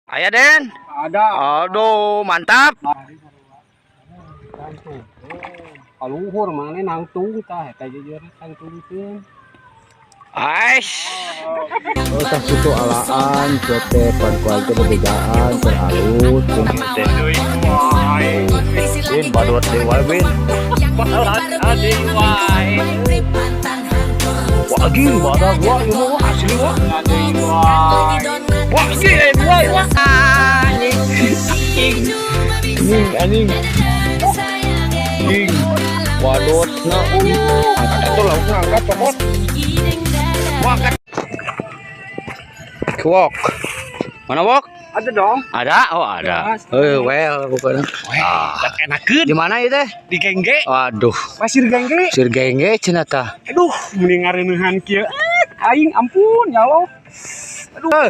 Aya, Den. Ada. Aduh, mantap. Kaluhur mana nangtung tah eta jujur tangtungkeun. Ais. Oh, tah kitu alaan teh pan ku aing teh bebejaan keur alus teh. Win, badut dewa, Win. Wah, gini badak gua ieu mah asli wah. Wah, gini dua wah. Anjing. Anjing, anjing. Anjing. Wadot na. Angkat atuh laukna, angkat cokot. Wah, angkat. Wok. Mana wok? Ada dong. Ada? Oh, ada. Eh, well, bukan. Ah. Enakeun Di mana itu teh? Di Gengge. Waduh, Pasir Gengge. Sir Gengge cenah tah. Aduh, mending ngareuneuhan kieu. Ah, aing ampun ya Allah. Aduh.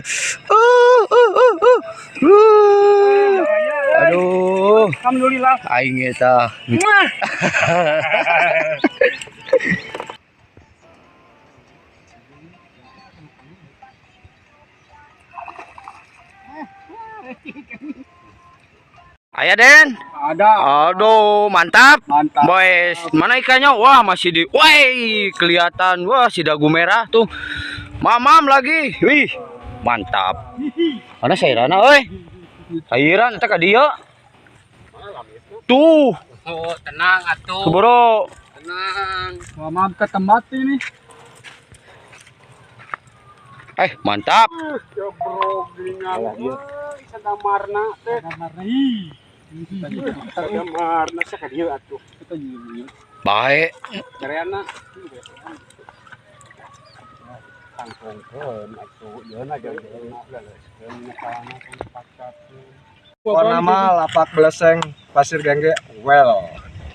Aduh, Alhamdulillah. Aing eta. Muah. Aya, Den. Ada. Aduh, mantap. Mantap. Boys, mana ikannya? Wah, masih di. Woi, kelihatan. Wah, si dagu merah tuh. Mamam lagi. Wih, mantap. Mana sairana euy? Sairan eta ka dieu. Tuh, Oh, tenang atuh. tuh bro. Tenang. Mamam ke tempat ini. Eh, mantap. Ya bro, gelingan. Euy, sadamarna teh. Sadamarna. Ih. Sadamarna sia ka dieu atuh. Baik. Careana. Tangtungkeun atuh, yeuna jauh-jauhna leuleuskeun nyekalna Pokona mah lapak Beleseng Pasir Gengge well.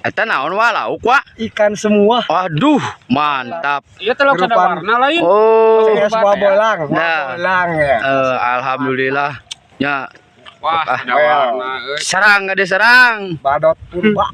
Eta naon wa lauk wa? Ikan semua. Waduh, mantap. Iya teh lauk Kehidupan. sadamarna lain. Oh. Kayak sebuah bolang, buah Nah. bolang ya. Eh, alhamdulillah. Ya, Wah, Ah. sadawarna euy. Serang ada serang. Badot purba.